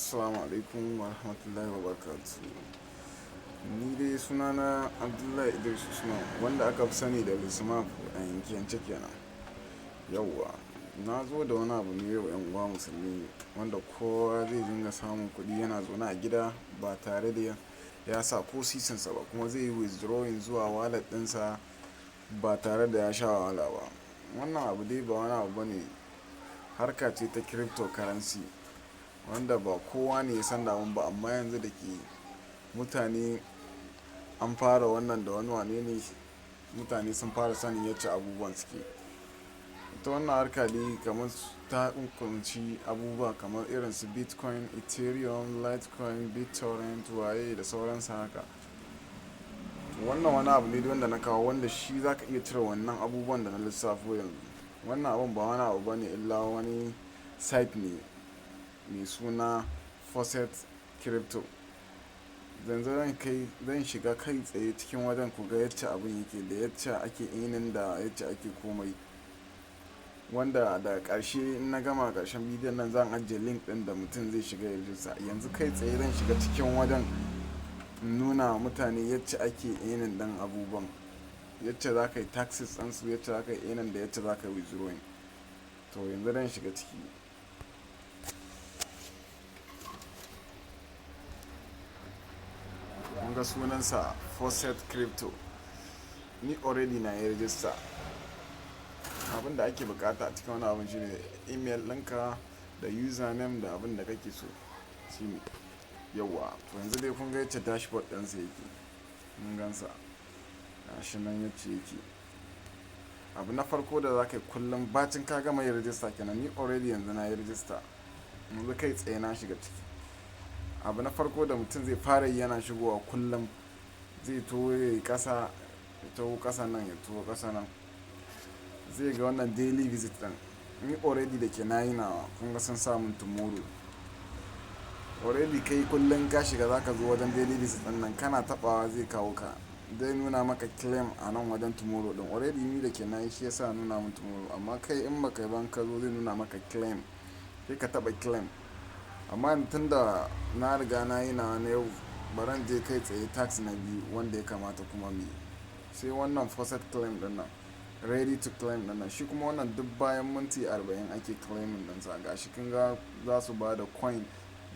Assalamu alaikum wa rahmatullahi wa barakatuh. Ni dai sunana Abdullahi Idris Usman, wanda aka fi sani da Lismaf a yankiyance kenan. Yauwa, na zo da wani abu ne yau 'yan uwa musulmi wanda kowa zai dinga samun kuɗi yana zaune a gida ba tare da ya sa ko sisinsa ba, kuma zai yi withdrawing zuwa wallet ɗinsa ba tare da ya sha wahala ba. Wannan abu dai ba wani abu bane, harka ce ta cryptocurrency wanda ba kowa ne ya san da abun ba, amma yanzu da ke mutane an fara wannan da wani wane ne, mutane sun fara sanin yacce abubuwan suke. Ita wannan harka dai kamar ta ƙunshi abubuwa kamar irin su Bitcoin, Ethereum, Litecoin, BitTorrent, waye da sauransu haka. Wannan wani abu ne wanda na kawo, wanda shi za ka iya cire wannan abubuwan da na lissafo yanzu. Wannan abun ba wani abu bane illa wani site ne mai suna Faucet Crypto. Yanzu zan shiga kai tsaye cikin wajen ku ga yacce abun yake da yacce ake earning da yacce ake komai. Wanda daga ƙarshe in na gama ƙarshen bidiyon nan, zan ajiye link ɗin da mutum zai shiga ya register. Yanzu kai tsaye zan shiga cikin wajen in nuna wa mutane yacce ake earning ɗin abubuwan, yacce za ka yi tasks ɗinsu, yacce za ka yi earning da yacce za ka yi withdrawing. To, yanzu zan shiga ciki. Kun ga sunansa Faucet Crypto. Ni already na yi register. Abin da ake buƙata a cikin wannan abun shine email ɗinka da username da abin da kake so shine. Yauwa, to yanzu dai kun ga yacce dashboard ɗinsa yake. Kun gansa. Gashi nan yacce yake. Abu na farko da za ka yi kullum bacin ka gama yin register kenan, ni already yanzu na yi register. Yanzu kai tsaye na shiga ciki. Abu na farko da mutum zai fara yi yana shigowa kullum, zai taho yayi ƙasa, ya taho ƙasa nan, ya taho ƙasa nan. Zai ga wannan daily visit ɗin. Ni already da ke nayi nawa, kun ga sun sa mun tomorrow. Already kai kullum ka shiga za ka zo wajen daily visit ɗin nan, kana taɓawa zai kawo ka. Zai nuna maka claim a nan wajen tomorrow ɗin. Already ni da ke nayi, shi ya sa nuna mun tomorrow. Amma kai in ba kai ba, in ka zo zai nuna maka claim. Sai ka taɓa claim. Amma tun da na riga na yi nawa na yau, bari in je kai tsaye task na biyu wanda ya kamata kuma muyi. Sai wannan faucet claim ɗin nan, ready to claim ɗin nan. Shi kuma wannan duk bayan minti 40 ake claiming ɗinsa. Gashi kun ga za su ba da coin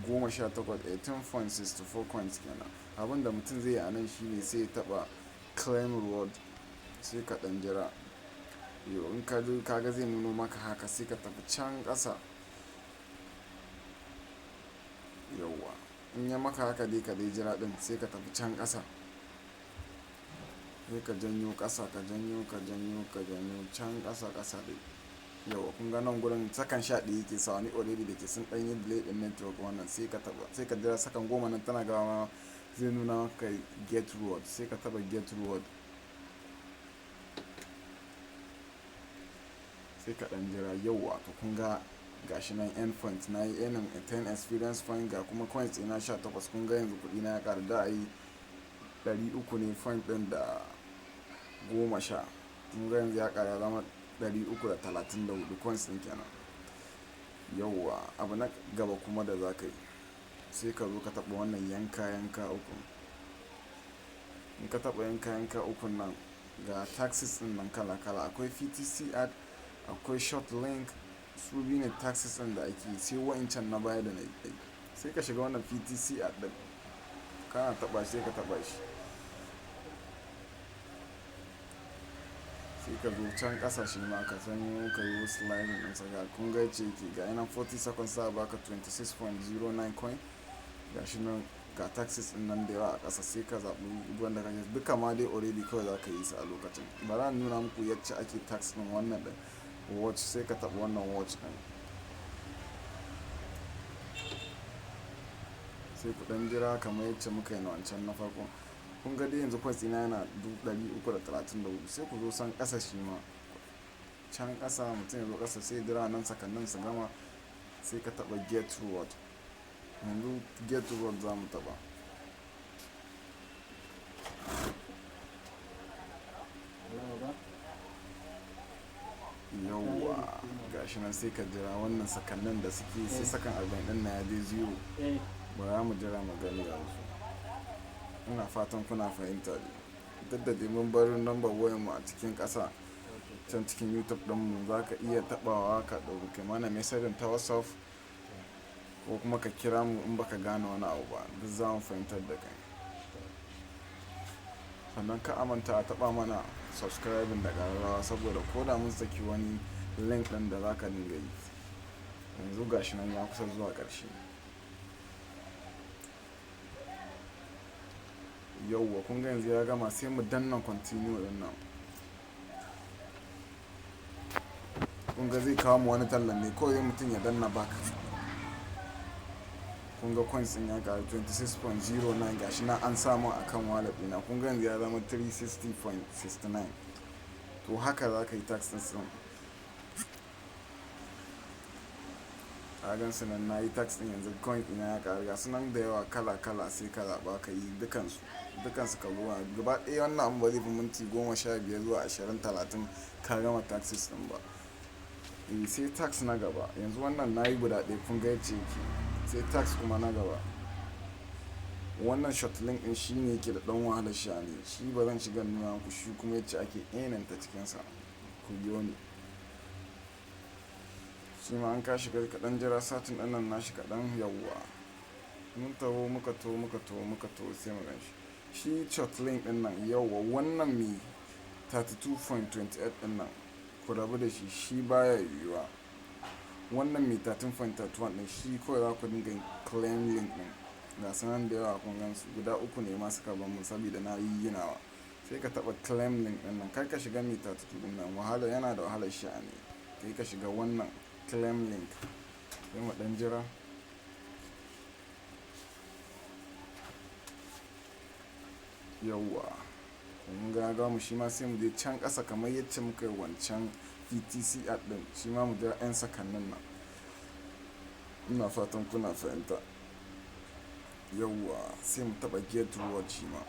18, 18.64 coins kenan. Abin da mutum zai yi a nan shine sai ya taɓa claim reward, sai ka ɗan jira. Yo, in ka je ka ga zai nuno maka haka, sai ka tafi can ƙasa. Yauwa, in ya maka haka dai ka dai jira ɗin, sai ka tafi can ƙasa. Sai ka janyo ƙasa, ka janyo, ka janyo, ka janyo can ƙasa ƙasa dai. Yauwa, kun ga nan gurin sakan 11 yake sawa, ni already da ke sun ɗan yi delay ɗin network wannan, sai ka taɓa, sai ka jira sakan 10 nan tana gamawa, zai nuna maka get reward, sai ka taɓa get reward. Sai ka ɗan jira. Yauwa, to kun ga gashi nan earn point, na yi earning 10 experience point, ga kuma coins ɗina 18. Kun ga yanzu kuɗina ya ƙaru, da ayi 300 ne point ɗin da 10. Kun ga yanzu ya ƙaru ya zama 334 coins ɗin kenan. Yauwa, abu na gaba kuma da za ka yi, sai ka zo ka taɓa wannan yanka yanka uku. In ka taɓa yanka yanka ukun nan, ga tasks ɗin nan kala kala. Akwai PTC ad, akwai short link. Su biyu ne tasks ɗin da ake yi, sai wa'incan na baya da na yi. Sai ka shiga wannan PTC ad ɗin. Kana taɓa shi, sai ka taɓa shi. Sai ka zo can ƙasa, shi ma ka janyo, ka yi sliding ɗinsa, ga kun ga yacce yake. Ga yanan 40 seconds za a baka 26.09 coin. Gashi nan ga tasks ɗin nan da yawa a ƙasa, sai ka zaɓi wanda kake. Duka ma dai already kawai za ka yi su a lokacin. Bari in nuna muku yacce ake task ɗin wannan ɗin. Watch, sai ka taɓa wannan watch ɗin. Sai ku ɗan jira kamar yacce muka yi na wancan na farko. Kun ga dai yanzu coins ɗina yana 334. Sai ku zo san ƙasa shi ma. Can ƙasa, mutum ya zo ƙasa, sai ya jira nan sakannin su gama, sai ka taɓa get reward. Yanzu get reward za mu taɓa. Yauwa, gashi nan, sai ka jira wannan sakannin da suke, sai sakan 40 ɗin na ya je zero. Bara mu jira mu gani yanzu. Ina fatan kuna fahimta dai. Duk da dai mun bar number wayar mu a cikin ƙasa can cikin YouTube ɗinmu, za ka iya taɓawa ka ɗauki mana message ta WhatsApp ko kuma ka kira mu in baka gane wani abu ba. Duk za mu fahimtar da kai. Sannan kar a manta a taɓa mana subscribing da ƙararrawa, saboda ko da mun saki wani link ɗin da za ka dinga yi. Yanzu gashi nan ya kusa zuwa ƙarshe. Yauwa, kun ga yanzu ya gama, sai mu danna continue ɗin nan. Kun ga zai kawo mu wani tallan ne kawai, mutum ya danna back. Kun ga coins ɗin ya ƙaru 26.09, gashi nan an samu a kan wallet ɗina. Kun ga yanzu ya zama 360.69. To, haka za ka yi task ɗin su. Ka gan su nan, na yi task ɗin, yanzu coin ɗina ya ƙaru. Ga su nan da yawa kala kala, sai ka zaɓa ka yi dukansu. Dukansu ka goma. Gaba ɗaya wannan abun ba zai fi minti 15 zuwa 20, 30 ka gama tasks ɗin ba. Eh, sai task na gaba. Yanzu wannan na yi guda ɗaya, kun ga yacce yake. Sai task kuma na gaba. Wannan short link ɗin shine yake da ɗan wahalar sha'ani. Shi ba zan shiga nuna muku shi kuma yacce ake earning ta cikinsa. Ku biyo ni. Shi ma an ka shiga, kaɗan jira satin ɗin nan nashi kaɗan, yauwa. Mun taho, muka taho, muka taho, muka taho, sai mu gan shi. Shi short link ɗin nan, yauwa, wannan mai 32.28 ɗin nan, ku rabu da shi, shi baya yiwuwa. Wannan mai 13.31 ɗin, shi kawai za ku dinga claim link ɗin. Ga su nan da yawa, kun gan su guda uku ne ma suka ban mun saboda na yi ginawa. Sai ka taɓa claim link ɗin nan, kar ka shiga mai 32 ɗin nan, wahala, yana da wahalar sha'ani. Kai ka shiga wannan claim link. Sai mu ɗan jira. Yauwa. Kun ga ya gamu, shi ma sai mu je can ƙasa kamar yacce muka yi wancan PTC app ɗin. Shi ma mu jira 'yan sakannin nan. Ina fatan kuna fahimta. Yauwa, sai mu taɓa get reward shi ma.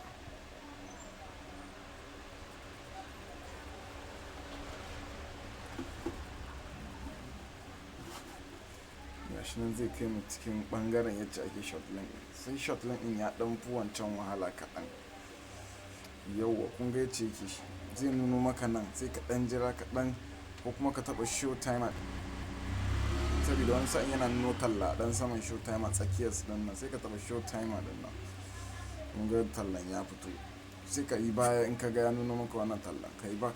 Gashi nan zai kai mu cikin ɓangaren yacce ake short link ɗin. Sai short link ɗin ya ɗan fi wancan wahala kaɗan. Yauwa, kun ga yacce yake shi. Zai nuno maka nan, sai ka ɗan jira kaɗan ko kuma ka taɓa show timer. Saboda wani sa'in yana nuno talla ɗan saman show timer, tsakiyar su ɗin nan, sai ka taɓa show timer ɗin nan. Kun ga tallan ya fito. Sai ka yi baya in ka ga ya nuno maka wannan tallan, ka yi back.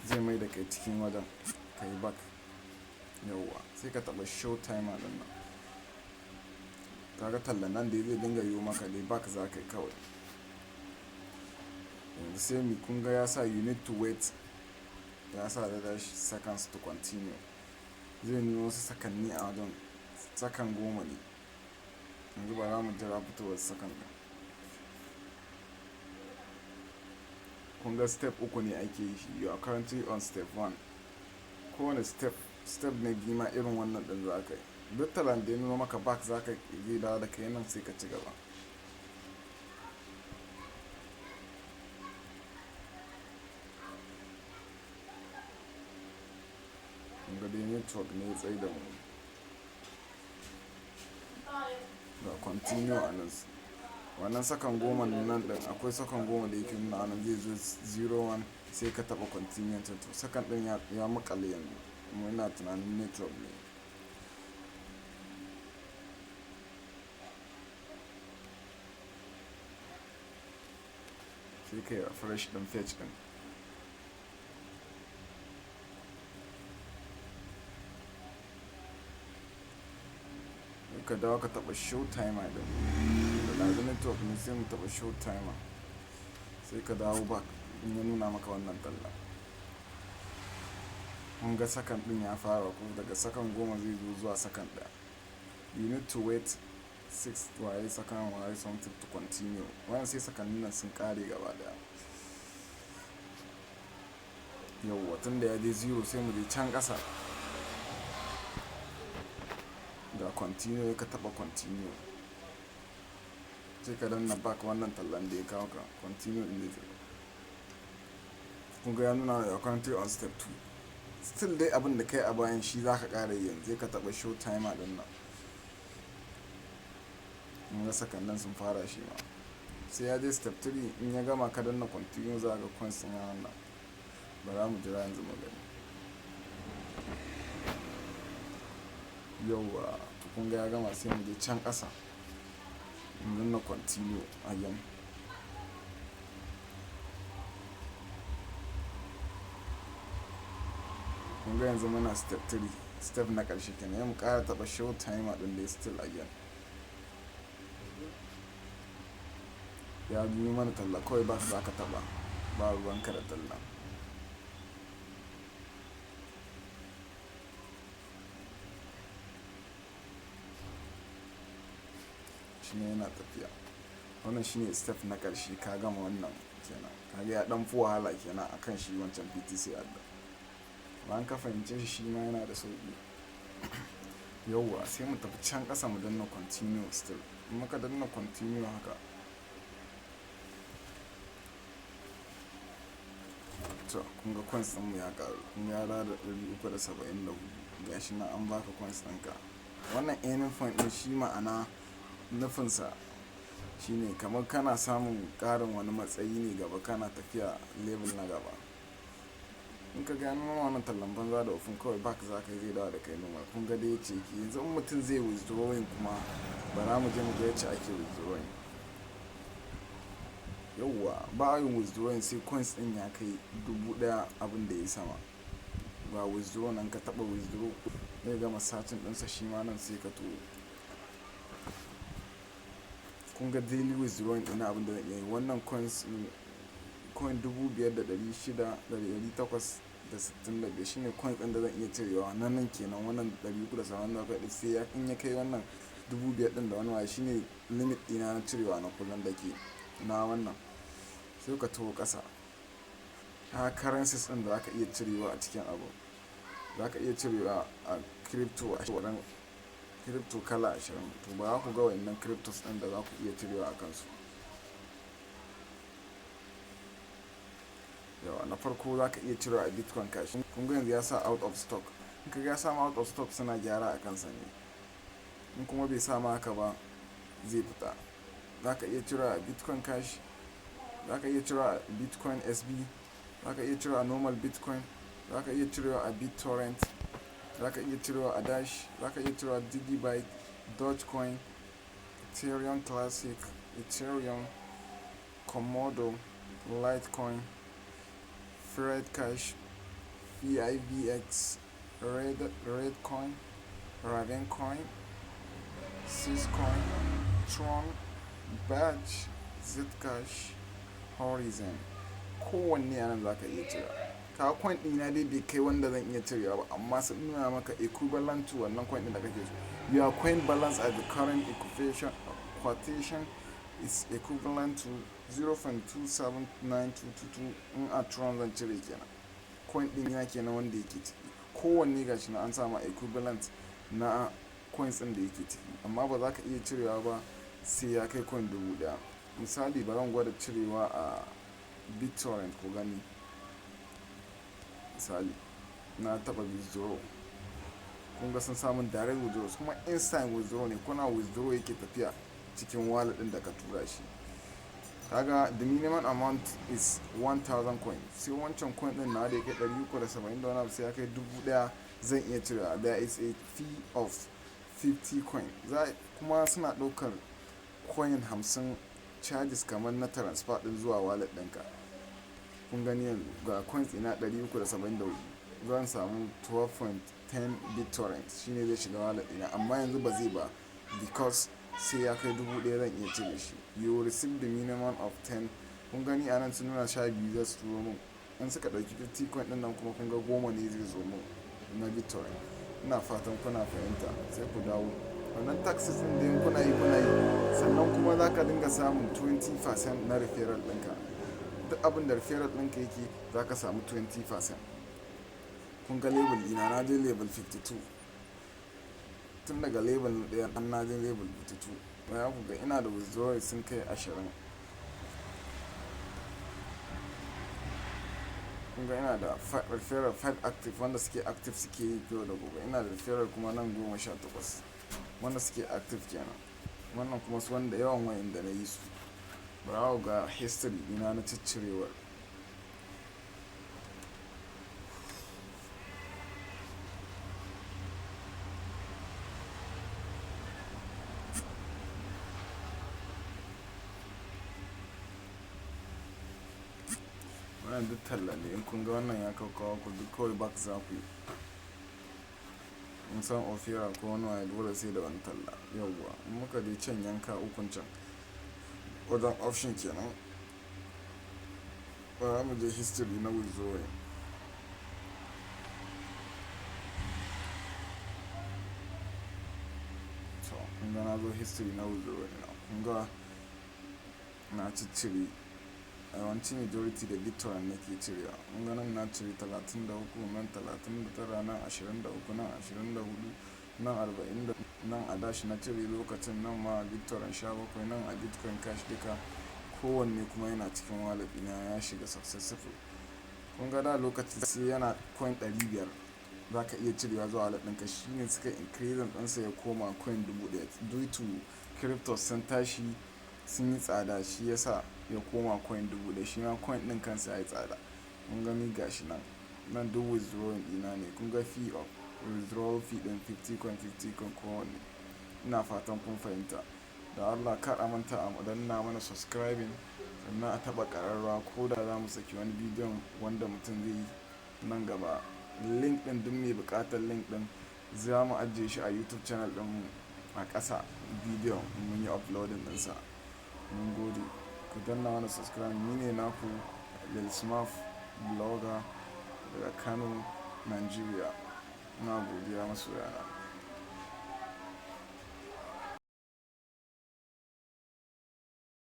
Zai mai da kai cikin wajen, ka yi back. Yauwa, sai ka taɓa show timer ɗin nan. Ka ga tallan nan dai zai dinga yiwo maka dai, back za ka yi kawai. Yanzu sai mu, kun ga ya sa you need to wait. Ya sa da dash seconds to continue. Zai nuno wasu sakanni a wajen, sakan 10 ne. Yanzu bara mu jira fitowar sakan ɗin. Kun ga step uku ne ake yi shi. You are currently on step one. Ko wane step, step na biyu ma irin wannan ɗin za ka yi. Duk tallan da ya nuno maka, back za ka yi, zai dawo da kai nan, sai ka ci gaba. Kun ga dai network ne ya tsai da mu. Ga continue a nan. Wannan sakan 10 nan ɗin, akwai sakan 10 da yake nuna anan, zai zo 01, sai ka taɓa continue. To, sakan ɗin ya maƙale yanzu. Kuma ina tunanin network ne. Sai ka yi refresh ɗin page ɗin. Sai ka dawo ka taɓa show timer ɗin. Da ɗazu network ne, sai mu taɓa show timer. Sai ka dawo back in ya nuna maka wannan talla. Kun ga sakan ɗin ya fara ko, daga sakan 10 zai zo zuwa sakan 1. You need to wait six waye sakan waye something to continue. Wannan sai sakannin nan sun ƙare gaba ɗaya. Yauwa, tun da ya je zero, sai mu je can ƙasa. Ga continue, ka taɓa continue. Sai ka danna back wannan tallan da ya kawo ka, continue ɗin zai tafi. Kun ga ya nuna you are currently on step two. Still dai abin da kai a bayan shi za ka ƙara yi yanzu. Sai ka taɓa show timer ɗin nan. Kun ga sakannin sun fara shi ma. Sai ya je step 3, in ya gama ka danna continue, za ka ga coins ɗin ya wannan. Bara mu jira yanzu mu gani. Yauwa, to kun ga ya gama, sai mu je can ƙasa. Mu danna continue again. Kun ga yanzu muna step 3, step na ƙarshe kenan. Sai mu ƙara taɓa show timer ɗin dai still again. Ya biyo mana talla, kawai ba za ka taɓa. Ba ruwan ka da talla. Shine yana tafiya. Wannan shine step na ƙarshe, ka gama wannan kenan. Ka ga ya ɗan fi wahala kenan akan shi wancan BTC ad ɗin. Bayan ka fahimce shi, shi ma yana da sauƙi. Yauwa, sai mu tafi can ƙasa mu danna continue still. In muka danna continue haka. To kun ga coins ɗin mu ya ƙaru. Kun ga ya dawo da 374. Ga shi nan an baka coins ɗinka. Wannan earning point ɗin shi ma'ana nufinsa shine kamar kana samun ƙarin wani matsayi ne gaba, kana tafiya level na gaba. In ka ga ya nuna wannan tallan banza da wofin, kawai back za ka yi, zai dawo da kai normal. Kun ga dai yace yake. Yanzu in mutum zai withdrawing kuma, bara mu je mu ga yacce ake withdrawing. Yauwa, ba a yin withdrawing sai coins ɗin ya kai 1000 abin da ya yi sama. Ga withdraw nan, ka taɓa withdraw, zai gama searching ɗinsa shi ma nan, sai ka turo. Kun ga daily withdrawing ɗina, abin da zan iya yi. Wannan coins, coin 5,600,865 shine coins ɗin da zan iya cirewa. Na nan kenan, wannan 377 ɗin, sai in ya kai wannan 5,000 ɗin da wani waye, shine limit ɗina na cirewa na kullum da ke na wannan. Sai ka taho ƙasa. Ha, currencies ɗin da zaka iya cirewa a cikin abu. Za ka iya cirewa a crypto 20, crypto kala 20. To ba za ku ga wannan cryptos ɗin da za ku iya cirewa a kansu. Yauwa, na farko za ka iya cirewa a Bitcoin Cash. Kun ga yanzu ya sa out of stock. In ka ga ya sama out of stock, suna gyara a kansa ne. In kuma bai sa ma haka ba, zai fita. Za ka iya cirewa a Bitcoin Cash, za ka iya cirewa a Bitcoin SB, za ka iya cirewa a normal Bitcoin, za ka iya cirewa a BitTorrent, za ka iya cirewa a Dash, za ka iya cirewa a Digibyte, Dogecoin, Ethereum Classic, Ethereum, Komodo, Litecoin, Fred Cash, VIVX, Redcoin, Ravencoin, Syscoin, Tron, Badge, Zcash, Horizon. Kowanne a nan za ka iya cirewa. Ka coin ɗina dai bai kai wanda zan iya cirewa ba, amma sun nuna maka equivalent to wannan coin ɗin da kake so. Your coin balance at the current equation quotation is equivalent to 0.279222. In a Tron zan cire kenan. Coin ɗin yana kenan wanda yake ciki. Kowanne gashi nan an sama equivalent na coins ɗin da yake ciki, amma ba za ka iya cirewa ba sai ya kai coin 1000. Misali, bari in gwada cirewa a BitTorrent ku gani. Misali, na taɓa withdraw. Kun ga sun samun direct withdraw, kuma instant withdraw ne. Kuna withdraw yake tafiya cikin wallet ɗin da ka tura shi. Kaga the minimum amount is 1000 coin. Sai wancan coin ɗin nawa da ya kai 370 da wani abu, sai ya kai 1000 zan iya cirewa. There is a fee of 50 coin. Za kuma suna ɗaukar coin 50 charges kamar na transfer ɗin zuwa wallet ɗinka. Kun gani yanzu ga coins ɗina 374. Zan samu 12.10 BitTorrent, shine zai shiga wallet ɗina, amma yanzu ba zai ba because sai ya kai 1000 zan iya cire shi. You will receive the minimum of 10. Kun gani a nan sun nuna 12 za su turo mun. In suka ɗauki 50 coin ɗin nan kuma, kun ga 10 ne zai zo mun na BitTorrent. Ina fatan kuna fahimta. Sai ku dawo. Wannan tasks ɗin dai kuna yi kuna yi. Sannan kuma za ka dinga samun 20% na referral ɗinka. Duk abin da referral ɗinka yake, za ka samu 20%. Kun ga level ɗina, na je level 52. Tun daga level na ɗaya har na je level 52. Baya ku ga ina da withdrawal sun kai 20. Kun Kun ga ina da referral 5 active wanda suke active, suke yi yau da gobe. Ina da referral kuma nan 18 wanda suke active kenan. Wannan kuma su wanda yawan wa'inda na yi su. Bara ku ga history ɗina na ciccirewar. Wannan duk talla ne. In kun ga wannan ya kawo ku, duk kawai back za ku yi. Mun san Opera ko wani waye dole sai da wani talla. Yauwa. In muka je can yanka ukun can wajen option kenan. Bara mu je history na withdrawing. To, kun ga na zo history na withdrawing na. Kun ga na ciccire yawanci majority da BitTorrent nake cirewa. Kun ga nan na cire 33, nan 39, nan 23, nan 24, nan 40, nan a Dash na cire lokacin, nan ma a BitTorrent 17, nan a Bitcoin Cash duka. Kowanne kuma yana cikin wallet ɗina, ya shiga successful. Kun ga da lokacin sai yana coin 500 za ka iya cirewa zuwa wallet ɗinka. Shi ne suka increasing ɗinsa ya koma coin 1000 due to crypto sun tashi, sun yi tsada, shi ya sa ya koma coin 1000. Shi ma coin ɗin kansa yayi tsada. Kun gani gashi nan, nan duk withdrawing ɗina ne. Kun ga fee of withdrawal fee ɗin 50 coin, 50 coin kowanne. Ina fatan kun fahimta. Da Allah kar a manta a danna mana subscribing, sannan a taɓa ƙararrawa ko da za mu saki wani bidiyon wanda mutum zai yi nan gaba. Link ɗin, duk mai buƙatar link ɗin, za mu ajiye shi a YouTube channel ɗinmu a ƙasa bidiyon mun yi uploading ɗinsa. Mun gode. Ku danna mana subscribe. Ni ne naku Lil Smurf Blogger daga Kano, Nigeria. Ina godiya masoya na.